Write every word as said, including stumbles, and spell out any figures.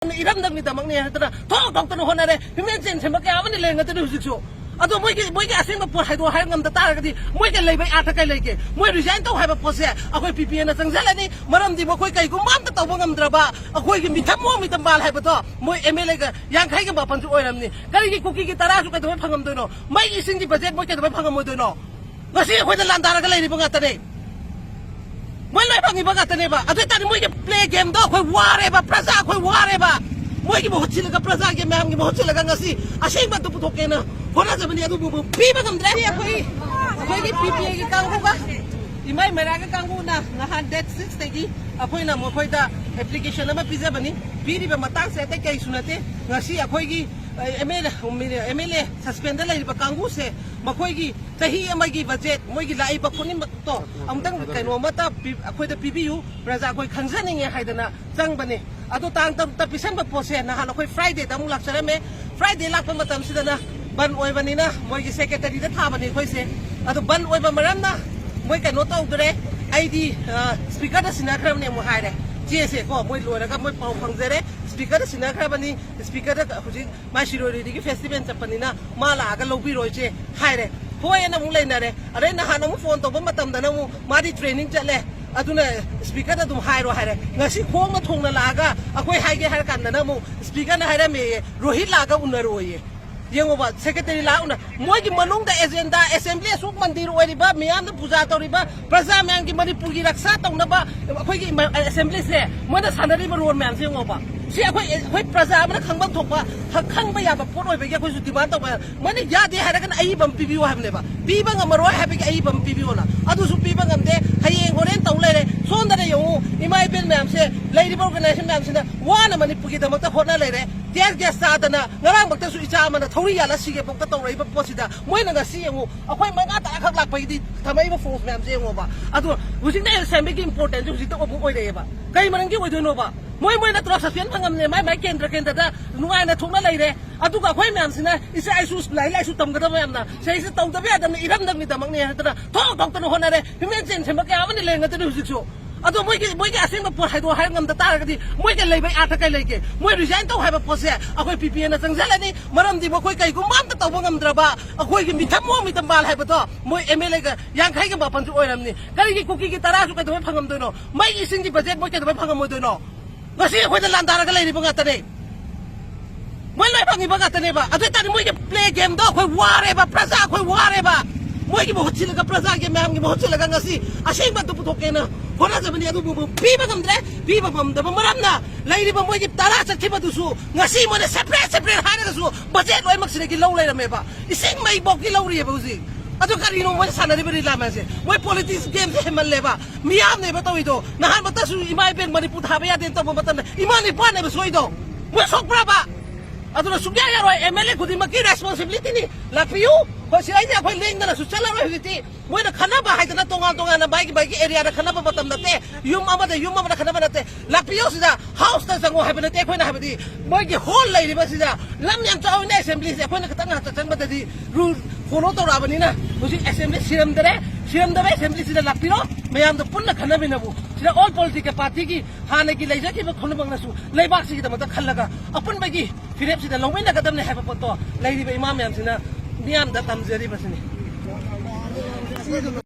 ꯏꯔꯝꯗꯝꯒꯤꯗꯃꯛꯅꯦ ꯍꯥꯏꯗꯅ ꯊꯣꯛ ꯊꯣꯛꯇꯅ ꯍꯣꯠꯅꯔꯦ꯫ ꯍ꯭ꯌꯨꯃꯦꯟ ꯆꯦꯟ ꯁꯦꯝꯕ ꯀꯌꯥ ꯑꯃꯅ ꯂꯩꯔꯝꯒꯗꯣꯏꯅꯤ ꯍꯧꯖꯤꯛꯁꯨ꯫ ꯑꯗꯣ ꯃꯣꯏꯒꯤ, ꯃꯣꯏꯒꯤ ꯑꯁꯦꯡꯕ ꯄꯣꯠ ꯍꯥꯏꯗꯣꯛ ꯍꯥꯏ ꯉꯝꯗ ꯇꯥꯔꯒꯗꯤ ꯃꯣꯏꯒ ꯂꯩꯕ ꯑꯥꯔꯊ ꯀꯩ ꯂꯩꯒꯦ? ꯃꯣꯏ ꯔꯤꯖꯥꯏꯟ ꯇꯧ ꯍꯥꯏꯕ ꯄꯣꯠꯁꯦ ꯑꯩꯈꯣꯏ ꯄꯤ ꯄꯤ ꯑꯦꯅ ꯆꯪꯁꯤꯜꯂꯅꯤ꯫ ꯃꯔꯝꯗꯤ ꯃꯈꯣꯏ ꯀꯩꯒꯨꯝꯕ ꯑꯝꯇ ꯇꯧꯕ ꯉꯝꯗ꯭ꯔꯕ ꯑꯩꯈꯣꯏꯒꯤ ꯃꯤꯊꯝ ꯃꯣꯡ ꯃꯤꯇꯝꯕꯥꯜ ꯍꯥꯏꯕꯗꯣ ꯃꯣꯏ ꯑꯦꯝ ꯑꯦꯜ ꯑꯦꯒ ꯌꯥꯡꯈꯩꯒ ꯃꯥꯄꯟꯁꯨ ꯑꯣꯏꯔꯝꯅꯤ꯫ ꯀꯔꯤꯒꯤ ꯀꯨꯀꯤꯒꯤ ꯇꯔꯥꯁꯨ ꯀꯩꯗꯧꯕꯩ ꯐꯪꯉꯝꯗꯣꯏꯅꯣ? ꯃꯩ ꯏꯁꯤꯡꯒꯤ ꯕꯖꯦꯠ ꯃꯣꯏ ꯀꯩꯗꯧꯕꯩ ꯐꯪꯉꯝꯃꯣꯏꯗꯣꯏꯅꯣ? ꯉꯁꯤ ꯑꯩꯈꯣꯏꯗ ꯂꯥꯟꯗꯥꯔꯒ ꯂꯩꯔꯤꯕ ꯉꯥꯛꯇꯅꯦ꯫ ꯃꯣꯏ ꯂꯣꯏ ꯐꯪꯉꯤꯕ ꯉꯥꯛꯇꯅꯦꯕ꯫ ꯑꯗꯨ ꯑꯣꯏꯇꯥꯔꯗꯤ ꯃꯣꯏꯒꯤ ꯄ꯭ꯂꯦ ꯒꯦꯝꯗꯣ ꯑꯩꯈꯣꯏ ꯋꯥꯔꯦꯕ, ꯄ꯭ꯔꯖꯥ ꯑꯩꯈꯣꯏ ꯋꯥꯔꯦꯕ꯫ ꯃꯣꯏꯒꯤ ꯃꯍꯨꯠ ꯁꯤꯜꯂꯒ, ꯄ꯭ꯔꯖꯥꯒꯤ ꯃꯌꯥꯝꯒꯤ ꯃꯍꯨꯠ ꯁꯤꯜꯂꯒ ꯉꯁꯤ ꯑꯁꯦꯡꯕ ꯑꯗꯨ ꯄꯨꯊꯣꯛꯀꯦꯅ ꯍꯣꯠꯅꯖꯕꯅꯤ, ꯑꯗꯨꯕꯨ ꯄꯤꯕ ꯉꯝꯗ꯭ꯔꯦ꯫ ꯑꯩꯈꯣꯏ, ꯑꯩꯈꯣꯏꯒꯤ ꯄꯤ ꯄꯤ ꯑꯦꯒꯤ ꯀꯥꯡꯕꯨꯒ ꯏꯃꯥꯏ ꯃꯩꯔꯥꯒ ꯀꯥꯡꯕꯨꯅ ꯉꯍꯥꯟ ꯗꯦꯠ ꯁꯤꯛꯁꯇꯒꯤ ꯑꯩꯈꯣꯏꯅ ꯃꯈꯣꯏꯗ ꯑꯦꯄ꯭ꯂꯤꯀꯦꯁꯟ ꯑꯃ ꯄꯤꯖꯕꯅꯤ꯫ ꯄꯤꯔꯤꯕ ꯃꯇꯥꯡꯁꯦ ꯑꯇꯩ ꯀꯩꯁꯨ ꯅꯠꯇꯦ꯫ ꯉꯁꯤ ꯑꯩꯈꯣꯏꯒꯤ M L A, M L A suspend ꯂꯩꯔꯤꯕ ꯀꯥꯡꯕꯨꯁꯦ ꯃꯈꯣꯏꯒꯤ ꯆꯍꯤ ꯑꯃꯒꯤ ꯕꯖꯦꯠ, ꯃꯣꯏꯒꯤ ꯂꯥꯛꯏꯕ ꯈꯣꯠꯅꯤꯡꯕꯗꯣ ꯑꯃꯨꯛꯇꯪ ꯀꯩꯅꯣ ꯑꯃꯠꯇ ꯄꯤ-, ꯑꯩꯈꯣꯏꯗ ꯄꯤꯕꯤꯌꯨ, ꯄ꯭ꯔꯖꯥ ꯑꯩꯈꯣꯏ ꯈꯪꯖꯅꯤꯡꯉꯦ ꯍꯥꯏꯗꯅ ꯆꯪꯕꯅꯦ꯫ ꯑꯗꯣ ꯇꯥꯡ ꯇꯔꯨꯛꯇ ꯄꯤꯁꯟꯕ ꯄꯣꯠꯁꯦ ꯅꯍꯥꯟ ꯑꯩꯈꯣꯏ ꯐ꯭ꯔꯥꯏꯗꯦꯗ ꯑꯃꯨꯛ ꯂꯥꯛꯆꯔꯝꯃꯦ꯫ ꯐ꯭ꯔꯥꯏꯗꯦ ꯂꯥꯛꯄ ꯃꯇꯝꯁꯤꯗꯅ ꯕꯟ ꯑꯣꯏꯕꯅꯤꯅ ꯃꯣꯏꯒꯤ ꯁꯦꯀ꯭ꯔꯦꯇꯔꯤꯗ ꯊꯥꯕꯅꯦ ꯑꯩꯈꯣꯏꯁꯦ꯫ ꯑꯗꯣ ꯕꯟ ꯑꯣꯏꯕ ꯃꯔꯝꯅ ꯃꯣꯏ ꯀꯩꯅꯣ ꯇꯧꯗ꯭ꯔꯦ꯫ ꯑꯩꯗꯤ, ꯑ, ꯁ꯭ꯄꯤꯀꯔꯗ ꯁꯤꯟꯅꯈ꯭ꯔꯕꯅꯦ ꯑꯃꯨꯛ ꯍꯥꯏꯔꯦ꯫ ꯆꯦꯁꯦ ꯀꯣ, ꯃꯣꯏ ꯂꯣꯏꯔꯒ ꯃꯣꯏ ꯄꯥꯎ ꯐꯪꯖꯔꯦ꯫ ꯁ꯭ꯄꯤꯀꯔꯗ ꯁꯤꯟꯅꯈ꯭ꯔꯕꯅꯤ꯫ ꯁ꯭ꯄꯤꯀꯔꯗ ꯍꯧꯖꯤꯛ ꯃꯥꯏ ꯁꯤꯔꯣꯏ ꯂꯤꯂꯤꯒꯤ ꯐꯦꯁꯇꯤꯚꯦꯜ ꯆꯠꯄꯅꯤꯅ ꯃꯥ ꯂꯥꯛꯑꯒ ꯂꯧꯕꯤꯔꯣ ꯏꯆꯦ ꯍꯥꯏꯔꯦ꯫ ꯍꯣꯏ ꯑꯅ ꯑꯃꯨꯛ ꯂꯩꯅꯔꯦ꯫ ꯑꯗꯩ ꯅꯍꯥꯟ ꯑꯃꯨꯛ ꯐꯣꯟ ꯇꯧꯕ ꯃꯇꯝꯗꯅ ꯑꯃꯨꯛ ꯃꯥꯗꯤ ꯇ꯭ꯔꯦꯅꯤꯡ ꯆꯠꯂꯦ, ꯑꯗꯨꯅ ꯁ꯭ꯄꯤꯀꯔꯗ ꯑꯗꯨꯝ ꯍꯥꯏꯔꯣ ꯍꯥꯏꯔꯦ꯫ ꯉꯁꯤ ꯈꯣꯡꯅ ꯊꯣꯡꯅ ꯂꯥꯛꯑꯒ ꯑꯩꯈꯣꯏ ꯍꯥꯏꯒꯦ ꯍꯥꯏꯔ ꯀꯥꯟꯗꯅ ꯑꯃꯨꯛ ꯁ꯭ꯄꯤꯀꯔꯅ ꯍꯥꯏꯔꯝꯃꯦꯌꯦ, "ꯔꯣꯍꯤꯠ ꯂꯥꯛꯑꯒ ꯎꯅꯔꯣꯏꯌꯦ"꯫ ꯌꯦꯡꯉꯣꯕ, ꯁꯦꯀ꯭ꯔꯦꯇꯔꯤ ꯂꯥꯛꯎꯅ ꯃꯣꯏꯒꯤ ꯃꯅꯨꯡꯗ ꯑꯦꯖꯦꯟꯗꯥ, ꯑꯦꯁꯦꯝꯕ꯭ꯂꯤ ꯑꯁꯨꯛ ꯃꯟꯗꯤꯔ ꯑꯣꯏꯔꯤꯕ, ꯃꯤꯌꯥꯝꯅ ꯄꯨꯖꯥ ꯇꯧꯔꯤꯕ, ꯄ꯭ꯔꯖꯥ ꯃꯌꯥꯝꯒꯤ ꯃꯅꯤꯄꯨꯔꯒꯤ ꯔꯛꯁꯥ ꯇꯧꯅꯕ ꯑꯩꯈꯣꯏꯒꯤ ꯏꯃ-, ꯑꯦꯁꯦꯝꯕ꯭ꯂꯤꯁꯦ ꯃꯣꯏꯅ ꯁꯥꯟꯅꯔꯤꯕ ꯔꯣꯜ ꯃꯌꯥꯝꯁꯦ ꯌꯦꯡꯉꯣꯕ꯫ ꯁꯤ ꯑꯩꯈꯣꯏ, ꯑꯩꯈꯣꯏ ꯄ꯭ꯔꯖꯥ ꯑꯃꯅ ꯈꯪꯐꯝ ꯊꯣꯛꯄ, ꯈ-, ꯈꯪꯕ ꯌꯥꯕ ꯄꯣꯠ ꯑꯣꯏꯕꯒꯤ ꯑꯩꯈꯣꯏꯁꯨ ꯗꯤꯃꯥꯟ ꯇꯧꯕ꯫ ꯃꯣꯏꯅ ꯌꯥꯗꯦ ꯍꯥꯏꯔꯒꯅ ꯑꯏꯕ ꯑꯃ ꯄꯤꯕꯤꯌꯨ ꯍꯥꯏꯕꯅꯦꯕ꯫ ꯄꯤꯕ ꯉꯝꯃꯔꯣꯏ ꯍꯥꯏꯕꯒꯤ ꯑꯏꯕ ꯑꯃ ꯄꯤꯕꯤꯌꯣꯅ꯫ ꯑꯗꯨꯁꯨ ꯄꯤꯕ ꯉꯝꯗꯦ꯫ ꯍꯌꯦꯡ ꯍꯣꯔꯦꯟ ꯇꯧ ꯂꯩꯔꯦ꯫ ꯁꯣꯝꯗꯅ ꯌꯦꯡꯉꯨ, ꯏꯃꯥ ꯏꯕꯦꯜ ꯃꯌꯥꯝꯁꯦ, ꯂꯩꯔꯤꯕ ꯑꯣꯔꯒꯅꯥꯏꯖꯦꯁꯟ ꯃꯌꯥꯝꯁꯤꯅ ꯋꯥꯅ ꯃꯅꯤꯄꯨꯔꯒꯤꯗꯃꯛꯇ ꯍꯣꯠꯅ ꯂꯩꯔꯦ꯫ ꯇꯤꯌꯔ ꯒ꯭ꯌꯥꯁ ꯆꯥꯗꯅ ꯉꯔꯥꯡꯃꯛꯇꯁꯨ ꯏꯆꯥ ꯑꯃꯅ ꯊꯧꯔꯤ ꯌꯥꯜꯂ ꯁꯤꯒꯦ ꯐꯥꯎꯗ ꯇꯧꯔꯛꯏꯕ ꯄꯣꯠꯁꯤꯗ ꯃꯣꯏꯅ ꯉꯁꯤ ꯌꯦꯡꯉꯨ, ꯑꯩꯈꯣꯏ ꯃꯉꯥ ꯇꯔꯥꯈꯛ ꯂꯥꯛꯄꯒꯤꯗꯤ ꯊꯝꯃꯛꯏꯕ ꯐꯣꯔꯁ ꯃꯌꯥꯝꯁꯦ ꯌꯦꯡꯉꯣꯕ꯫ ꯑꯗꯣ ꯍꯧꯖꯤꯛꯅ ꯑꯦꯁꯦꯝꯕ꯭ꯂꯤꯒꯤ ꯏꯝꯄꯣꯔꯇꯦꯟꯁ ꯍꯧꯖꯤꯛꯇ ꯑꯃꯨꯛ ꯑꯣꯏꯔꯛꯑꯦꯕ꯫ ꯀꯩ ꯃꯔꯝꯒꯤ ꯑꯣꯏꯗꯣꯏꯅꯣꯕ? ꯃꯣꯏ, ꯃꯣꯏ ꯅꯠꯇ꯭ꯔꯣ ꯁꯁꯄꯦꯟ ꯐꯪꯉꯝꯅꯦ, ꯃꯥꯏ, ꯃꯥꯏ ꯀꯦꯟꯗ꯭ꯔ ꯀꯦꯟꯗ꯭ꯔꯗ ꯅꯨꯡꯉꯥꯏꯅ ꯊꯣꯛꯅ ꯂꯩꯔꯦ꯫ ꯑꯗꯨꯒ ꯑꯩꯈꯣꯏ ꯃꯌꯥꯝꯁꯤꯅ ꯏꯆꯥ ꯏꯁꯨ ꯂꯥꯏꯔꯤꯛ ꯂꯥꯏꯁꯨ ꯇꯝꯒꯗꯕ ꯃꯌꯥꯝꯅ ꯁꯤꯗꯩꯁꯤꯗ ꯇꯧꯗꯕ ꯌꯥꯗꯕꯅꯤ, ꯏꯔꯝꯗꯝꯒꯤꯗꯃꯛꯅꯦ ꯍꯥꯏꯗꯅ ꯊꯣꯛ ꯊꯣꯛꯇꯅ ꯍꯣꯠꯅꯔꯦ꯫ ꯍ꯭ꯌꯨꯃꯦꯟ ꯆꯦꯟ ꯁꯦꯝꯕ ꯀꯌꯥ ꯑꯃꯅ ꯂꯩꯔꯝꯒꯗꯣꯏꯅꯤ ꯍꯧꯖꯤꯛꯁꯨ꯫ ꯑꯗꯣ ꯃꯣꯏꯒꯤ, ꯃꯣꯏꯒꯤ ꯑꯁꯦꯡꯕ ꯄꯣꯠ ꯍꯥꯏꯗꯣꯛꯑꯣ ꯍꯥꯏ ꯉꯝꯗ ꯇꯥꯔꯒꯗꯤ ꯃꯣꯏꯒ ꯂꯩꯕꯩ ꯑꯥꯔꯊ ꯀꯩ ꯂꯩꯒꯦ? ꯃꯣꯏ ꯔꯤꯖꯥꯏꯟ ꯇꯧ ꯍꯥꯏꯕ ꯄꯣꯠꯁꯦ ꯑꯩꯈꯣꯏ ꯄꯤ ꯄꯤ ꯑꯦꯅ ꯆꯪꯁꯤꯜꯂꯅꯤ꯫ ꯃꯔꯝꯗꯤ ꯃꯈꯣꯏ ꯀꯩꯒꯨꯝꯕ ꯑꯝꯇ ꯇꯧꯕ ꯉꯝꯗ꯭ꯔꯕ, ꯑꯩꯈꯣꯏꯒꯤ ꯃꯤꯊꯝ ꯃꯣꯡ ꯃꯤꯊꯝ ꯕꯥꯜ ꯍꯥꯏꯕꯗꯣ ꯃꯣꯏ ꯑꯦꯝ ꯑꯦꯜ ꯑꯦꯒ ꯌꯥꯡꯈꯩꯒ ꯃꯥꯄꯟꯁꯨ ꯑꯣꯏꯔꯝꯅꯤ꯫ ꯀꯔꯤꯒꯤ ꯀꯨꯀꯤꯒꯤ ꯇꯔꯥꯁꯨ ꯀꯩꯗꯧꯕꯩ ꯐꯪꯉꯝꯗꯣꯏꯅꯣ? ꯃꯩ ꯏꯁꯤꯡꯒꯤ ꯕꯖꯦꯠ ꯃꯣꯏ ꯀꯩꯗꯧꯕꯩ ꯐꯪꯉꯝꯃꯣꯏꯗꯣꯏꯅꯣ? ꯉꯁꯤ ꯑꯩꯈꯣꯏꯗ ꯂꯥꯟꯗꯥꯔꯒ ꯂꯩꯔꯤꯕ ꯉꯥꯛꯇꯅꯦ꯫ ꯃꯣꯏ ꯂꯣꯏ ꯐꯪꯉꯤꯕ ꯉꯥꯛꯇꯅꯦꯕ꯫ ꯑꯗꯨ ꯑꯣꯏꯇꯥꯔꯗꯤ ꯃꯣꯏꯒꯤ ꯄ꯭ꯂꯦ ꯒꯦꯝꯗꯣ ꯑꯩꯈꯣꯏ ꯋꯥꯔꯦꯕ, ꯄ꯭ꯔꯖꯥ ꯑꯩꯈꯣꯏ ꯋꯥꯔꯦꯕ꯫ ꯃꯣꯏꯒꯤ ꯃꯍꯨꯠ ꯁꯤꯜꯂꯒ, ꯄ꯭ꯔꯖꯥꯒꯤ ꯃꯌꯥꯝꯒꯤ ꯃꯍꯨꯠ ꯁꯤꯜꯂꯒ ꯉꯁꯤ ꯑꯁꯦꯡꯕ ꯑꯗꯨ ꯄꯨꯊꯣꯛꯀꯦꯅ ꯍꯣꯠꯅꯖꯕꯅꯤ, ꯑꯗꯨꯕꯨ ꯄꯤꯕ ꯉꯝꯗ꯭ꯔꯦ꯫ ꯄꯤꯕ ꯉꯝꯗꯕ ꯃꯔꯝꯅ ꯂꯩꯔꯤꯕ ꯃꯣꯏꯒꯤ ꯇꯔꯥ ꯆꯠꯈꯤꯕꯗꯨꯁꯨ ꯉꯁꯤ ꯃꯣꯏꯅ ꯁꯦꯄꯔꯦꯠ ꯁꯦꯄꯔꯦꯠ ꯍꯥꯏꯔꯒꯁꯨ ꯕꯖꯦꯠ ꯂꯣꯏꯅꯃꯛꯁꯤꯗꯒꯤ ꯂꯧ ꯂꯩꯔꯝꯃꯦꯕ꯫ ꯏꯁꯤꯡ ꯃꯩ ꯐꯥꯎꯒꯤ ꯂꯧꯔꯤꯑꯕ ꯍꯧꯖꯤꯛ꯫ ꯑꯗꯨ ꯀꯔꯤꯅꯣ ꯃꯣꯏꯅ ꯁꯥꯟꯅꯔꯤꯕ ꯂꯤꯂꯥ ꯃꯌꯥꯝꯁꯦ? ꯃꯣꯏ ꯄꯣꯂꯤꯇꯤꯛꯁ ꯒꯦꯝꯁꯦ ꯍꯦꯟꯃꯜꯂꯦꯕ꯫ ꯃꯤꯌꯥꯝꯅꯦꯕ ꯇꯧꯔꯤꯗꯣ꯫ ꯅꯍꯥꯟꯃꯛꯇꯁꯨ ꯏꯃꯥ ꯏꯕꯦꯟ ꯃꯅꯤꯄꯨꯔ ꯊꯥꯕ ꯌꯥꯗꯦꯅ ꯇꯧꯕ ꯃꯇꯝꯗ ꯏꯃꯥ ꯅꯤꯄꯥꯅꯦꯕ ꯁꯣꯏꯗꯣ꯫ ꯃꯣꯏ ꯁꯣꯛꯄ꯭ꯔꯕ? ꯑꯗꯨꯅ ꯁꯨꯡꯌꯥ ꯌꯥꯔꯣꯏ꯫ ꯑꯦꯝ ꯑꯦꯜ ꯑꯦ ꯈꯨꯗꯤꯡꯃꯛꯀꯤ ꯔꯦꯁꯄꯣꯟꯁꯤꯕꯤꯂꯤꯇꯤꯅꯤ꯫ ꯂꯥꯛꯄꯤꯌꯨ꯫ ꯍꯣꯏ, ꯁꯤꯗꯩꯗꯤ ꯑꯩꯈꯣꯏ ꯂꯦꯡꯗꯅꯁꯨ ꯆꯠꯂꯔꯣꯏ ꯍꯧꯖꯤꯛꯇꯤ꯫ ꯃꯣꯏꯅ ꯈꯟꯅꯕ ꯍꯥꯏꯗꯅ ꯇꯣꯉꯥꯟ ꯇꯣꯉꯥꯟꯅ ꯃꯥꯒꯤ ꯃꯥꯒꯤ ꯑꯦꯔꯤꯌꯥꯗ ꯈꯟꯅꯕ ꯃꯇꯝ ꯅꯠꯇꯦ꯫ ꯌꯨꯝ ꯑꯃꯗ ꯌꯨꯝ ꯑꯃꯗ ꯈꯟꯅꯕ ꯅꯠꯇꯦ꯫ ꯂꯥꯛꯄꯤꯌꯨ ꯁꯤꯗ, ꯍꯥꯎꯁꯇ ꯆꯪꯉꯣ ꯍꯥꯏꯕ ꯅꯠꯇꯦ ꯑꯩꯈꯣꯏꯅ ꯍꯥꯏꯕꯗꯤ꯫ ꯃꯣꯏꯒꯤ ꯍꯣꯜ ꯂꯩꯔꯤꯕꯁꯤꯗ ꯂꯝ ꯌꯥꯝ ꯆꯥꯎꯋꯤꯅꯦ ꯑꯦꯁꯦꯝꯕ꯭ꯂꯤꯁꯦ꯫ ꯑꯩꯈꯣꯏꯅ ꯈꯤꯇꯪ ꯉꯥꯏꯍꯥꯛ ꯆꯪꯕꯗꯗꯤ ꯔꯨꯜ ꯐꯣꯂꯣ ꯇꯧꯔꯛꯑꯕꯅꯤꯅ ꯍꯧꯖꯤꯛ ꯑꯦꯁꯦꯝꯕ꯭ꯂꯤ ꯁꯤꯔꯝꯗꯔꯦ꯫ ꯁꯤꯔꯝꯗꯕ ꯑꯦꯁꯦꯝꯕ꯭ꯂꯤꯁꯤꯗ ꯂꯥꯛꯄꯤꯔꯣ꯫ ꯃꯌꯥꯝꯗꯣ ꯄꯨꯟꯅ ꯈꯟꯅꯃꯤꯟꯅꯕꯨ꯫ ꯁꯤꯗ ꯑꯣꯜ ꯄꯣꯂꯤꯇꯤꯀꯦꯜ ꯄꯥꯔꯇꯤꯒꯤ ꯍꯥꯟꯅꯒꯤ ꯂꯩꯖꯈꯤꯕ ꯈꯨꯟꯅꯃꯛꯅꯁꯨ ꯂꯩꯕꯥꯛꯁꯤꯒꯤꯗꯃꯛꯇ ꯈꯜꯂꯒ ꯑꯄꯨꯟꯕꯒꯤ ꯐꯤꯔꯦꯞꯁꯤꯗ ꯂꯧꯃꯤꯟꯅꯒꯗꯕꯅꯤ ꯍꯥꯏꯕ ꯄꯣꯠꯇꯣ ꯂꯩꯔꯤꯕ ꯏꯃꯥ ꯃꯌꯥꯝꯁꯤꯅ ꯃꯤꯌꯥꯝꯗ ꯇꯝꯖꯔꯤꯕꯁꯤꯅꯤ꯫